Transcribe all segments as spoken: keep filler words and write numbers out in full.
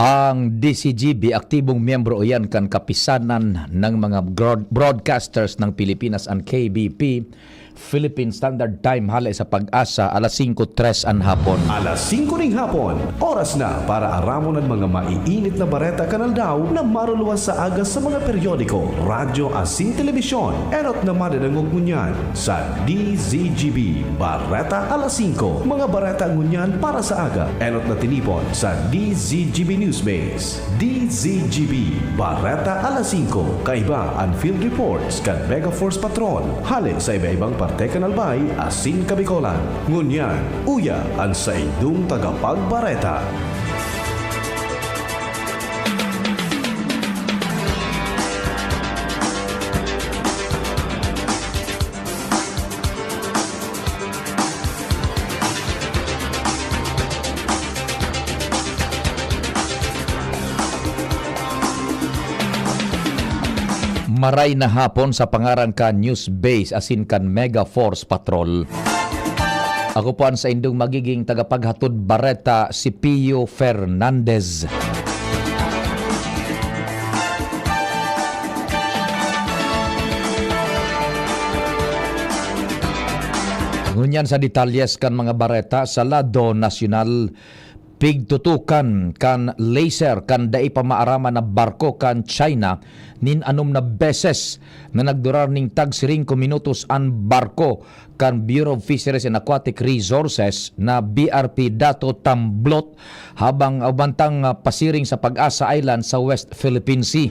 Ang D Z G B, aktibong miyembro iyan kan Kapisanan ng mga Broad-, Broadcasters ng Pilipinas, an K B P, Philippine Standard Time, hale sa PAGASA, alas singko tres an hapon. Alas singko ning hapon, oras na para aramon an mga maiinit na bareta kan aldaw na maruluwas sa aga sa mga periodiko, radyo asin telebisyon. Enot na madadangog ngunyan sa D Z G B Bareta Alas Singko. Mga bareta ngunyan para sa aga, enot na tinipon sa D Z G B Newsbase. D Z G B Bareta Alas Singko. Kaiba an field reports kan Mega Force Patrol, hale sa iba-ibang parte kan Albay asin Kabicolan. Ngunyan, uya an saindong tagapagbareta. Maray na hapon sa pangaran kan Newsbase asin kan Mega Force Patrol. Ako po an saindong magiging tagapaghatod bareta, si Pio Fernandez. Ngunyan sa detalyes kan mga bareta sa lado nasyonal, pigtutukan kan laser kan dai pa maaraman na barko kan China nin anom na beses na nagdurar ning tag singko minutos an barko kan Bureau of Fisheries and Aquatic Resources na B R P Dato Tamblot habang, ah, bantang, ah, pasiring sa PAGASA Island sa West Philippine Sea.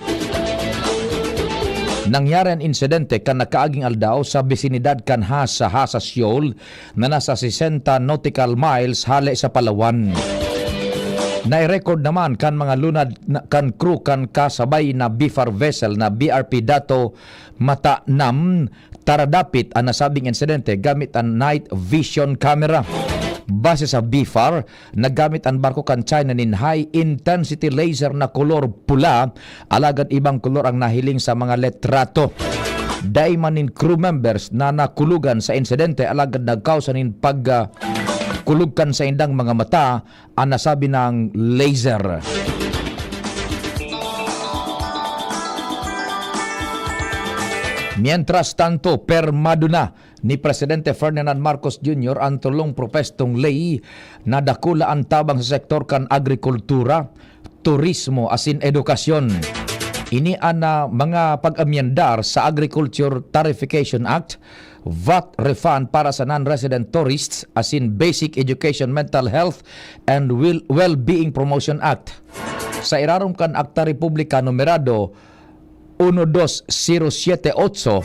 Nangyari an insidente kan nakaaging aldaw sa bisinidad kan Hasa, Hasa Shoal, na nasa sesenta nautical miles hale sa Palawan. Nai-record naman kan mga lunad na, kan crew kan kasabay na BFAR vessel na B R P Dato Matanam Taradapit an nasabing insidente gamit an night vision camera. Base sa BFAR, naggamit an barko kan China nin high intensity laser na kolor pula, alagad ibang kolor ang nahiling sa mga litrato. Dai man nin crew members na nakulogan sa insidente, alagad nagkausa nin pag, ah, kulog kan saindang mga mata an nasabi nang laser. Mientras tanto, pirmado na ni Presidente Ferdinand Marcos Junior an tolong propestong ley na dakula an tabang sa sektor kan agrikultura, turismo asin edukasyon. Ini an, ah, mga pag-amyendar sa Agriculture Tarification Act, vat refund para sa non-resident tourists asin Basic Education, Mental Health and Wel-, Well-being Promotion Act. Sa irarom kan Akta Republika numerado uno dos zero siete otso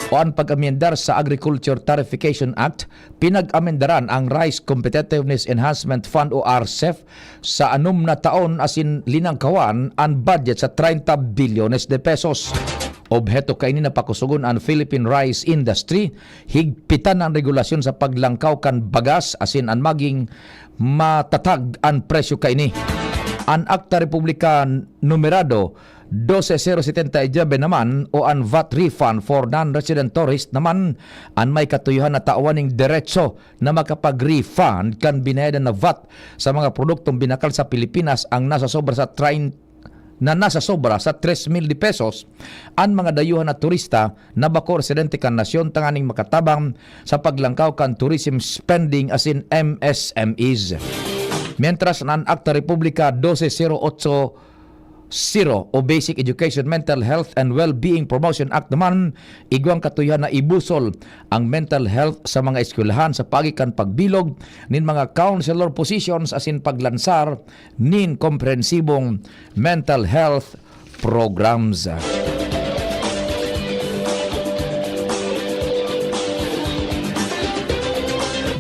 o an pag-amyendar sa Agriculture Tarification Act, pinag-amendaran ang Rice Competitiveness Enhancement Fund o RCEF sa anom na taon asin linangkawan an budget sa treinta bilyones de pesos. Obheto kaini na pakusogon an Philippine rice industry, higpitan an regulasyon sa paglangkaw kan bagas asin an maging matatag an presyo kaini. An Akta Republika numerado doce zero setenta y nueve naman o an vat refund for non-resident tourist naman an may katuyohan na tawan ning derecho na makapag-refund kan binayadan na vat sa mga produktong binakal sa Pilipinas ang nasa sobra sa train, na nasa sobra sa tres mil de pesos an mga dayuhan na turista na bako residente kan nasyon tanganing makatabang sa paglangkaw kan tourism spending asin M S M Es. Mientras na an Akta Republika doce zero otso zero o Basic Education, Mental Health and Well-being Promotion Act naman, igwang katuyohan na ibusol ang mental health sa mga eskwelahan sa paagi kan pagbilog nin mga counselor positions asin paglansar nin komprehensibong mental health programs.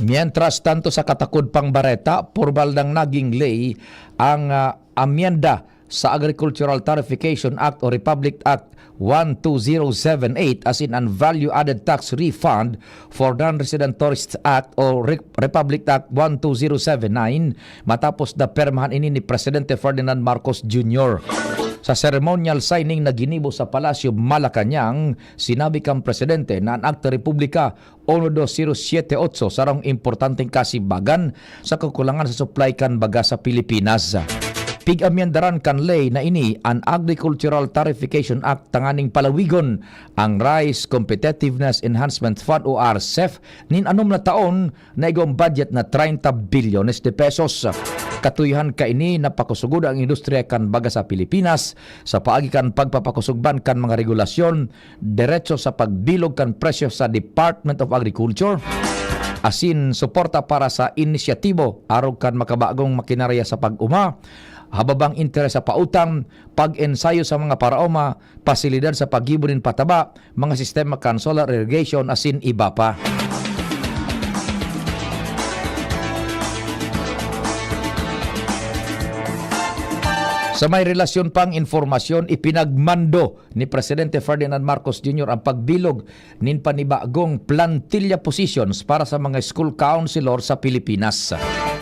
Mientras tanto, sa katakod pang bareta, pormal nang naging ley ang, ah, amyenda sa Agricultural Tarification Act o Republic Act one two zero seven eight, asin an Value Added Tax Refund for Non-Resident Tourists Act o Re-, Republic Act one two zero seven nine, matapos na permahan ini ni Presidente Ferdinand Marcos Junior. Sa ceremonial signing na ginibo sa Palasyo, Malacañang, sinabi kan Presidente na an Akta Republika uno dos zero siete otso sarong importanteng kasibagan sa kakulangan sa supply kan bagas sa Pilipinas. Pig-amyendaran kan ley na ini an Agricultural Tarification Act tanganing palawigon ang Rice Competitiveness Enhancement Fund o RCEF nin anom na taon na igwang budget na treinta bilyones de pesos. Katuyohan kaini na pakusugod ang industriya kan baga sa Pilipinas sa paagi kan pagpapakosog man kan mga regulasyon, deretso sa pagbilog kan presyo sa Department of Agriculture, asin suporta para sa inisyatibo arog kan makabagong makinarya sa pag-uma, hababang interes sa pautang, pag-ensayo sa mga paraoma, pasilidad sa paggibo nin pataba, mga sistema kan solar irrigation asin iba pa. Sa may relasyon pang impormasyon, ipinagmando ni Presidente Ferdinand Marcos Junior ang pagbilog nin panibagong plantilla positions para sa mga school counselor sa Pilipinas.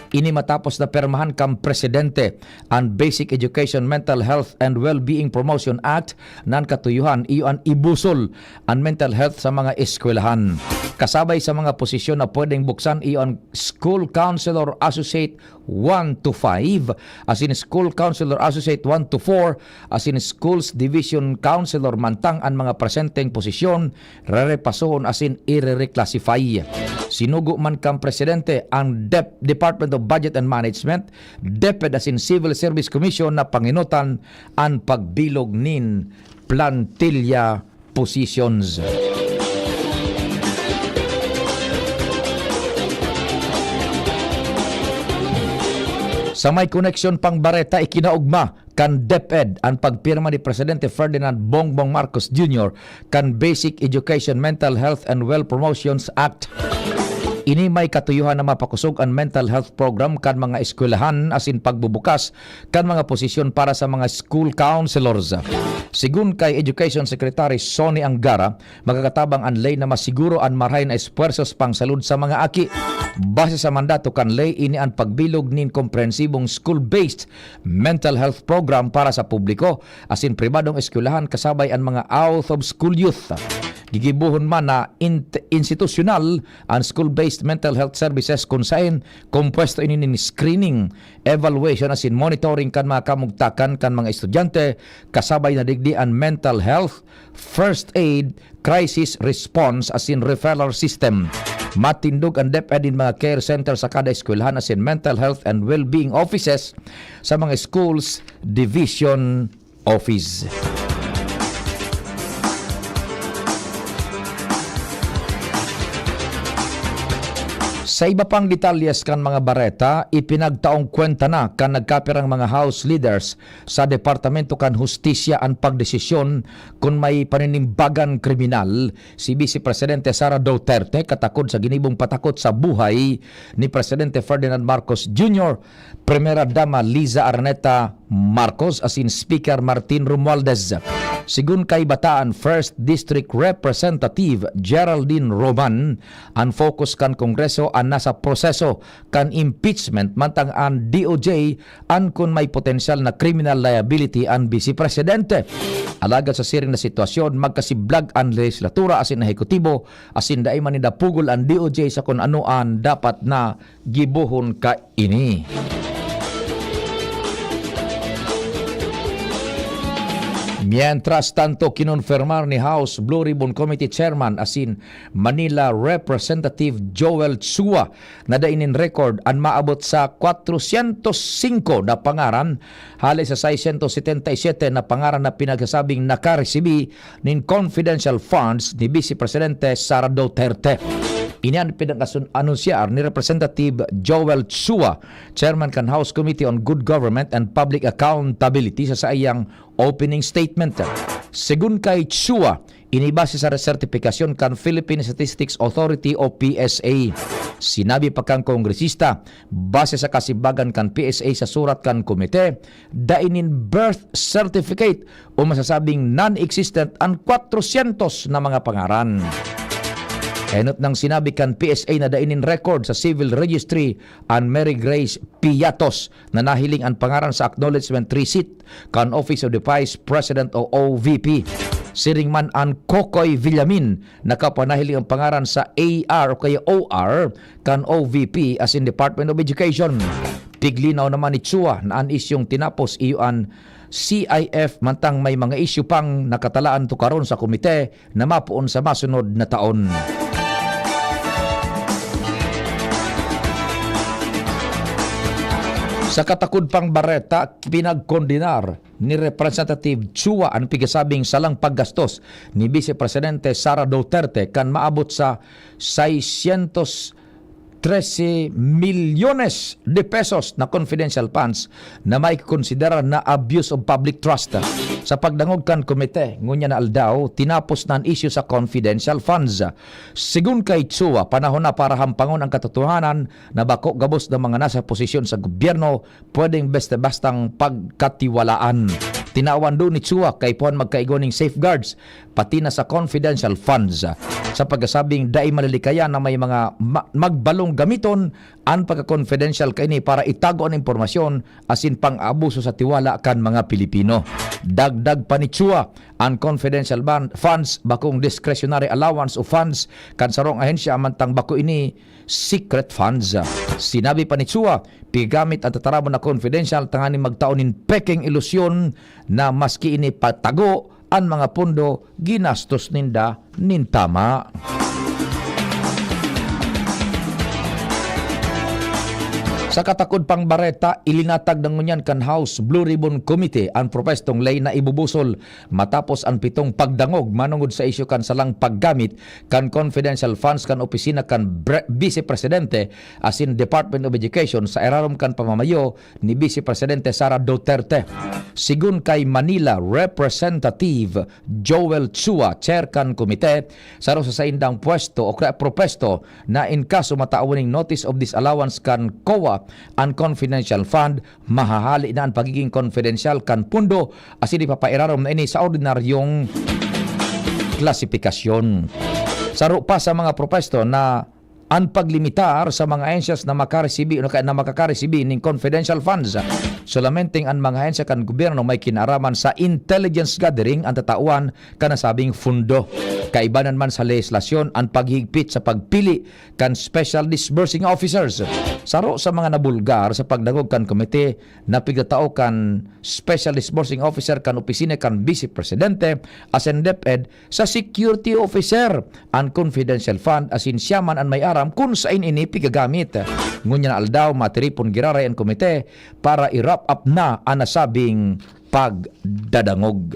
Ini matapos na permahan kan Presidente an Basic Education, Mental Health and Wellbeing Promotion Act, nan katuyohan iyo an ibusol an mental health sa mga eskwelahan. Kasabay sa mga posisyon na pwedeng buksan iyo an School Counselor Associate one to five, asin School Counselor Associate one to four, asin Schools Division Counselor mantang an mga presenteng posisyon rerepasohon asin ire-reclassify. Sinugo man kan Presidente ang Dep-, Department of Budget and Management, DepEd asin Civil Service Commission na pangenotan an pagbilog nin plantilla positions. Sa may koneksyon pang bareta, ikinaogma kan DepEd an pagpirma ni Presidente Ferdinand Bongbong Marcos Junior kan Basic Education, Mental Health and Well Promotions Act. Ini may katuyohan na mapakosog an mental health program kan mga eskwelahan asin pagbubukas kan mga posisyon para sa mga school counselors. Sigun kay Education Secretary Sonny Angara, makakatabang an ley na masiguro an marahay na espuwersos pangsalud sa mga aki. Base sa mandato kan ley, ini an pagbilog nin komprehensibong school-based mental health program para sa publiko asin pribadong eskwelahan, kasabay an mga out-of-school youth. Gigibohon man na int-, institusyonal an school-based mental health services, kun saen kompuesto ini nin screening, evaluation asin monitoring kan mga kamugtakan kan mga estudyante, kasabay na digdi an mental health, first aid, crisis response asin referral system. Matindog an DepEd nin mga care center sa kada eskwelahan asin mental health and well-being offices sa mga schools division office. Sa iba pang detalyes kan mga bareta, ipinagtaong kwenta na kan nagkapirang mga House leaders sa Departamento kan Hustisya an pagdesisyon kun may paninimbagan kriminal si Vice Presidente Sara Duterte katakod sa ginibong patakot sa buhay ni Presidente Ferdinand Marcos Junior, Primera Dama Liza Araneta Marcos asin Speaker Martin Romualdez. Sigun kay Bataan First District Representative Geraldine Roman, an focus kan Kongreso an nasa proseso kan impeachment, mantang an D O J an kun may potensyal na criminal liability an Vice Presidente. Alagad sa siring na sitwasyon, magkasiblag an lehislatura asin ehekutibo, asin dai man ninda pugol an D O J sa kun ano an dapat na gibohon kaini. Mientras tanto, kinonfirmar ni House Blue Ribbon Committee Chairman asin Manila Representative Joel Chua na dai nin record an maabot sa kwatrosyentos singko na pangaran hale sa seisyentos setenta y siyete na pangaran na pinagsasabing nakaresibi nin confidential funds ni Vice Presidente Sara Duterte. Ini an pinag-anunsiyar ni Representative Joel Chua, Chairman kan House Committee on Good Government and Public Accountability, sa saiyang opening statement. Segun kay Chua, ini base sa sertipikasyon kan Philippine Statistics Authority o P S A. Sinabi pa kan kongresista, base sa kasimbagan kan P S A sa surat kan komite, dai nin birth certificate o masasabing non-existent an kwatrosyentos na mga pangaran. Enot nang sinabi kan P S A na dai nin record sa civil registry an Mary Grace Piatos na nahiling an pangaran sa acknowledgement receipt kan Office of the Vice President o O V P. Siring man an Kokoy Villamin, nakapanahiling ang pangaran sa A R o kaya O R kan O V P asin Department of Education. Piglinaw naman ni Chua na an isyung tinapos iyo an C I F, mantang may mga isyu pang nakatalaan tukaron sa komite na mapoon sa masunod na taon. Sa katakod pang bareta, pinagkondenar ni Representative Chua an pigasabing salang paggastos ni Vice Presidente Sara Duterte kan maabot sa seiscientos trese milyones de pesos na confidential funds na maikokonsidera na abuse of public trust. Sa pagdangog kan komite, ngunyan na aldaw, tinapos na an isyu sa confidential funds. Sigon kay Chua, panahon na para hampangon ang katotohanan na bako gabos na mga nasa posisyon sa gobyerno pwedeng basta-bastang pagkatiwalaan. Tinawan do ni Chua kaipuhan magkaigwa ning safeguards, pati na sa confidential funds. Sa pagkasabing dai malilikayan na may mga ma-, magbalong gamiton an pagka-confidential kaini para itago an impormasyon asin pang-abuso sa tiwala kan mga Pilipino. Dagdag pa ni Chua, an confidential ban-, funds bakong discretionary allowance o funds kan sarong ahensya, mantang bako ini secret funds. Sinabi pa ni Chua, pigamit an tataramon na confidential tanganing magtao nin pekeng ilusyon na maski ini patago, an mga pondo ginastos ninda nin tama. Sa katakod pang bareta, ilinatag na ngunyan kan House Blue Ribbon Committee an propestong ley na ibubusol matapos an pitong pagdangog manongod sa isyu kan salang paggamit kan confidential funds kan opisina kan Bre-, Vice Presidente asin Department of Education sa irarom kan pamamayo ni Vice Presidente Sara Duterte. Sigon kay Manila Representative Joel Chua, chair kan komite, saro sa saindang pwesto o kaya propesto na in kaso matawan ning notice of disallowance kan COA an confidential fund, mahahali na an pagiging confidential kan pondo asin ipapairarom na ini sa ordinaryong klasifikasyon. Saro pa sa mga propesto na an paglimitar sa mga ahensyas na makaresibi o na, na makakaresibi nin confidential funds. Solamente an mga ahensya kan gobyerno may kinaaraman sa intelligence gathering an tatawan kan nasabing fundo. Kaibanan man sa lehislasyon an paghigpit sa pagpili kan special disbursing officers. Saro sa mga nabulgar sa pagdangog kan komite na pigtatao kan special disbursing officer kan opisina kan Vice Presidente asin DepEd sa security officer an confidential fund asin siya man an may aram kun sain ini pigagamit. Ngunyan na aldaw, matiripon giraray an komite para i-wrap up na an nasabing pagdadangog.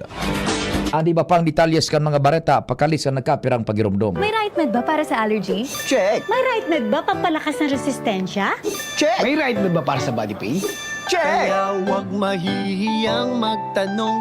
An iba pang detalyes kan mga bareta, pakali sa nagkapirang pagiromdom. May right med ba para sa allergy? Check. May right med ba pampalakas ng resistensya? Check. May right med ba para sa body pain? Check. Kaya huwag mahihiyang magtanong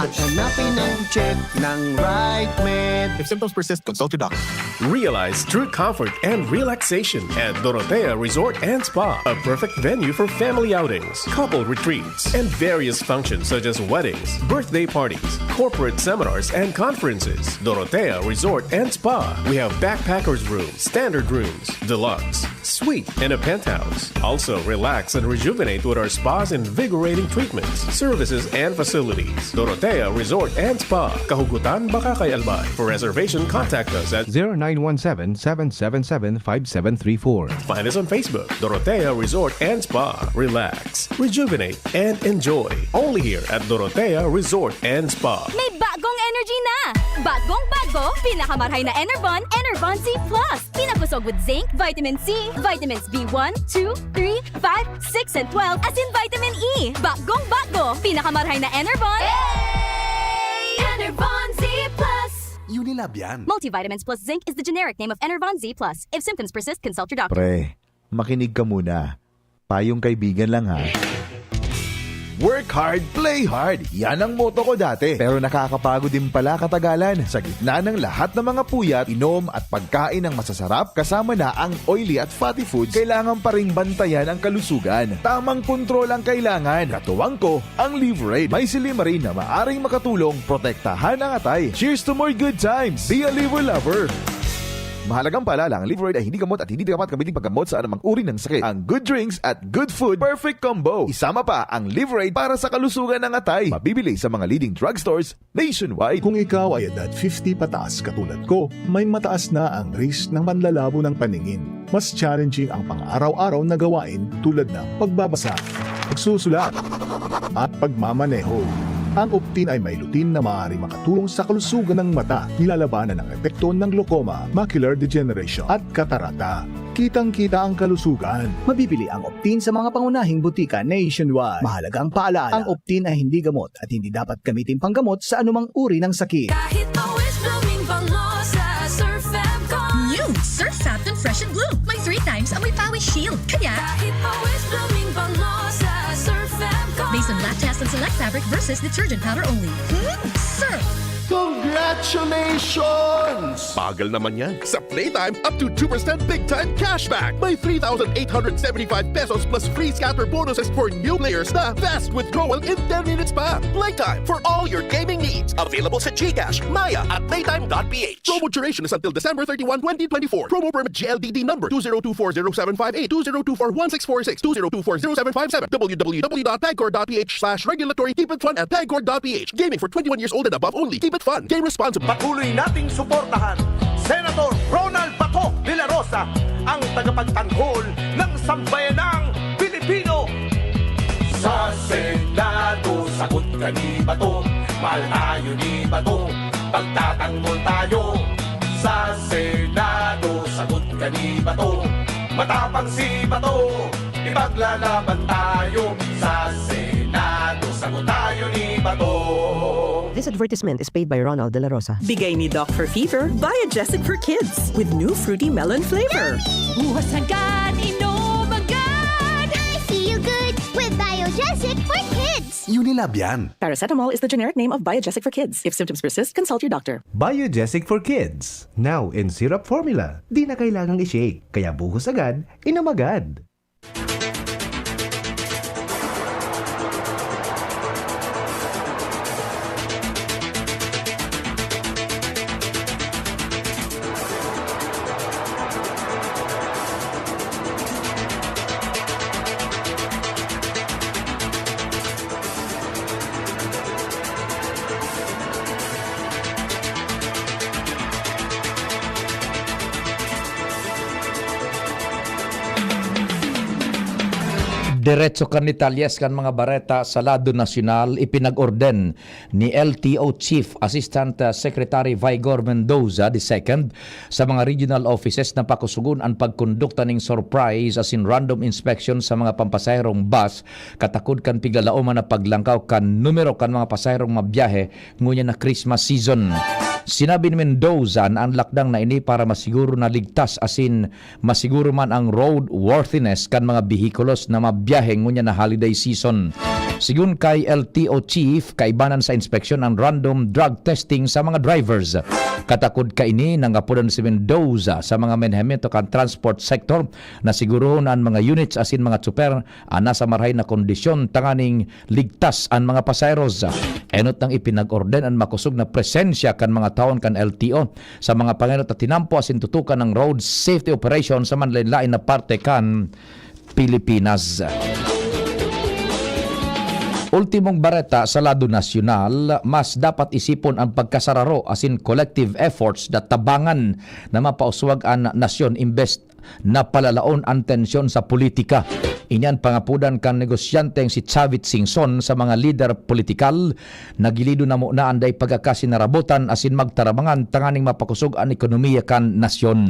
at hanapin ang check ng right med. If symptoms persist, consult your doctor. Realize true comfort and relaxation at Dorotea Resort and Spa, a perfect venue for family outings, couple retreats, and various functions such as weddings, birthday parties, corporate seminars, and conferences. Dorotea Resort and Spa. We have backpackers room, standard rooms, deluxe, suite, and a penthouse. Also, relax and rejuvenate with our spa's invigorating treatments, services, and facilities. Dorotea Resort and Spa, Kahugutan, Bacacay, Albay. For reservation, contact us at zero nine one seven, seven seven seven, five seven three four. Find us on Facebook, Dorotea Resort and Spa. Relax, rejuvenate, and enjoy. Only here at Dorotea Resort and Spa. May bagong energy na! Bagong bago, pinakamarhay na Enervon, Enervon C plus. Pinakosog with zinc, vitamin C, vitamins B one, two, three, five, six, and twelve, asin vitamin E. Bagong bago, pinakamarhay na Enervon. Enervon Z plus. Unilab yan. Multivitamins plus zinc is the generic name of Enervon Z plus. If symptoms persist, consult your doctor. Pre, makinig ka muna. Payong kaibigan lang, ha. Work hard, play hard. Yan ang motto ko dati. Pero nakakapagod din pala katagalan. Sa gitna ng lahat ng mga puyat, inom at pagkain ng masasarap, kasama na ang oily at fatty foods, kailangan pa ring bantayan ang kalusugan. Tamang kontrol ang kailangan. Katuwang ko, ang Liverade. May silymarin na maaring makatulong protektahan ang atay. Cheers to more good times! Be a Liver Lover! Mahalagang paalala, ang Liveride ay hindi gamot at hindi dapat gamitin paggamot sa anumang uri ng sakit. Ang good drinks at good food, perfect combo. Isama pa ang Liveride para sa kalusugan ng atay. Mabibili sa mga leading drugstores nationwide. Kung ikaw ay edad fifty pataas katulad ko, may mataas na ang risk ng panlalabo ng paningin. Mas challenging ang pang-araw-araw na gawain tulad ng pagbabasa, pagsusulat, at pagmamaneho. Ang Optin ay may lutein na maaaring makatulong sa kalusugan ng mata. Nilalabanan ang epekto ng glaucoma, macular degeneration, at katarata. Kitang-kita ang kalusugan. Mabibili ang Optin sa mga pangunahing butika nationwide. Mahalagang paalala, ang Optin ay hindi gamot at hindi dapat gamitin panggamot sa anumang uri ng sakit. Kahit pawis blooming bango sa Surf Fab Con. New Surf Fab Con Fresh and Bloom. May three times amoy pawis shield. Kaya kahit pawis blooming bango sa Surf Fab Con. Based on lab test and select fabric versus detergent powder only. Hmm? Surf! Congratulations! Bagal naman yan. Sa Playtime, up to two percent big time cashback. May three thousand eight hundred seventy-five pesos plus free scatter bonuses for new players na fast withdrawal in ten minutes pa. Playtime for all your gaming needs. Available sa GCash, Maya at playtime dot P H. Promo duration is until December thirty-one, twenty twenty-four. Promo permit G L D D number two zero two four zero seven five eight, two zero two four one six four six, two zero two four zero seven five seven, W W W dot pagcor dot P H slash regulatory. Keep it fun at pagcor dot P H. Gaming for twenty-one years old and above only. Keep it fun. Game responsibly. Patuloy nating suportahan Senator Ronald Bato de la Rosa, ang tagapagtanggol ng sambayanang Pilipino. Sa Senado, sagot ka ni Bato. Mahal tayo ni Bato. Pagtatanggol tayo. Sa Senado, sagot ka ni Bato. Matapang si Bato. Ipaglalaban tayo. Sa Senado, sagot tayo ni Bato. This advertisement is paid by Ronald de la Rosa. Bigay ni Doc for Fever, Biogesic for Kids with new fruity melon flavor. Buhos agad, inom agad! I feel good with Biogesic for Kids! Unilab yan. Paracetamol is the generic name of Biogesic for Kids. If symptoms persist, consult your doctor. Biogesic for Kids, now in syrup formula. Di na kailangang i-shake, kaya buhos agad, inom agad. Diretso kan detalyes kan mga bareta sa lado nasyonal, ipinag-orden ni L T O Chief Assistant Secretary Vigor Mendoza the second sa mga regional offices na pakusugon an pagkondukta ning surprise asin random inspection sa mga pampasaherong bus katakod kan piglalaoman na paglangkaw kan numero kan mga pasaherong mabiyahe ngunyan na Christmas season. Sinabi ni Mendoza na an lakdang na ini para masiguro na ligtas asin masiguro man ang roadworthiness kan mga behikulos na mabiyahe ngunyan na holiday season. Sigon kay L T O Chief, kaibanan sa inspeksyon ang random drug testing sa mga drivers. Katakod kaini, nangapodan si Mendoza sa mga manehamiento kan transport sector na sigurohon na an mga units asin mga tsuper an nasa marahay na kondisyon tanganing ligtas an mga pasaheros. Enot nang ipinag-orden an makosog na presensya kan mga tawon kan L T O sa mga pangenot na tinampo asin tutukan ng road safety operation sa manlaen-laen na parte kan Pilipinas. Ultimong bareta sa lado nasyonal, mas dapat isipon ang pagkasararo asin collective efforts na tabangan na mapauswag an nasyon imbes na palalaon an tensyon sa politika. Ini an pangapodan kan negosyanteng si Chavit Singson sa mga lider politikal na gilido na muna an dai pagkakasinarabotan asin magtarabangan tanganing mapakosog an ekonomiya kan nasyon.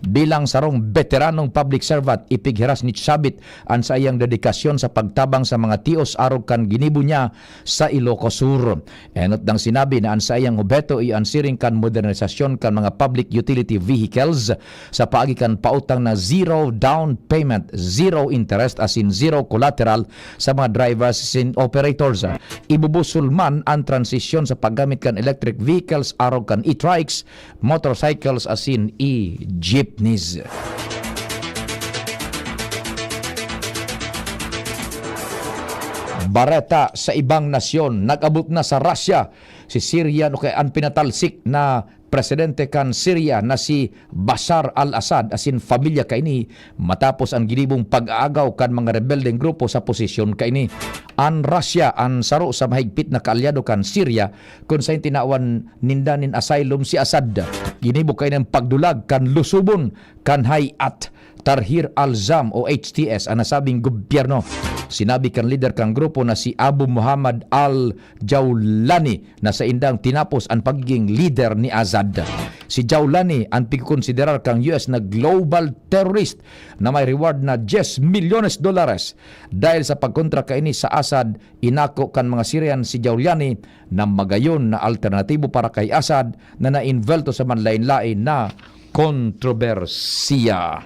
Bilang sarong beteranong public servant, ipighiras ni Chavit an saiyang dedikasyon sa pagtabang sa mga tios arog kan ginibo niya sa Ilocos Sur. Enot nang sinabi na an saiyang obheto iyo an siring kan modernisasyon kan mga public utility vehicles sa paagi kan pautang na zero down payment, zero interest asin zero collateral sa mga drivers asin operators. Ibubusol man an transisyon sa paggamit kan electric vehicles arog kan e-trikes, motorcycles asin e-jeepneys. Bareta sa ibang nasyon, nag-abot na sa Russia si Syrian o kaya an pinatalsik na presidente kan Syria na si Bashar al-Assad asin pamilya kaini, matapos an ginibong pag-aagaw kan mga rebeldeng grupo sa posisyon kaini. An Russia an saro sa mahigpit na kaalyado kan Syria, kun saen tinawan ninda nin asylum si Assad. Ginibo kaini an pagdulag kan lusubon kan Hayat Tahrir al-Sham o H T S an nasabing gobyerno. Sinabi kan lider kan grupo na si Abu Muhammad al-Jawlani na saindang tinapos an pagiging lider ni Assad. Si Jawlani an pigkokonsiderar kan U S na global terrorist na may reward na diyes milyones dolares. Dahil sa pagkontra kaini sa Assad, inako kan mga Syrian si Jawlani na magayon na alternatibo para kay Assad na nainvolto sa manlaen-laen na kontrobersiya.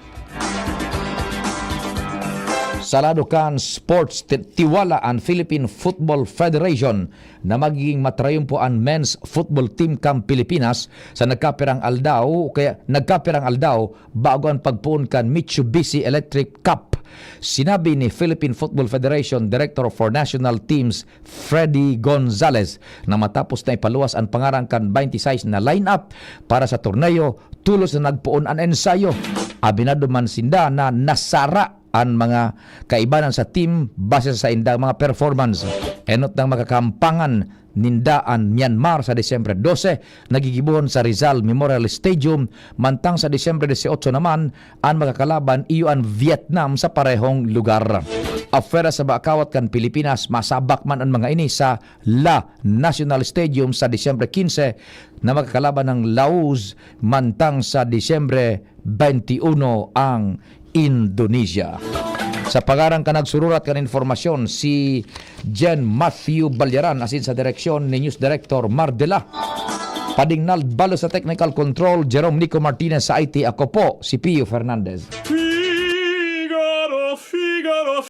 Sa lado kan sports, ti-, tiwala an Philippine Football Federation na magiging matrayumpo an men's football team kan Pilipinas sa nagkapirang aldaw, kaya nagkapirang aldaw bago an pagpoon kan Mitsubishi Electric Cup. Sinabi ni Philippine Football Federation Director for National Teams Freddy Gonzalez na matapos na ipaluwas an pangaran kan twenty-six na lineup para sa torneo, tolos na nagpoon an ensayo. Abinado man sinda na nasara an mga kaibanan sa team base sa saindang mga performance. Enot nang makakampangan ninda an Myanmar sa Disyembre dose, nagigibohon sa Rizal Memorial Stadium, mantang sa Disyembre dieciocho naman, an makakalaban iyo an Vietnam sa parehong lugar. Afuera sa bakawat kan Pilipinas, masabak man an mga ini sa La National Stadium sa Disyembre quince na makakalaban ang Laos, mantang sa Disyembre twenty-one ang Indonesia. Sa pangaran kan nagsururat kan impormasyon, si Jen Matthew Balyaran, asin sa direksyon ni News Director Mardela Padingnal, balo sa technical control, Jerome Nico Martinez, sa I T, ako po si Pio Fernandez.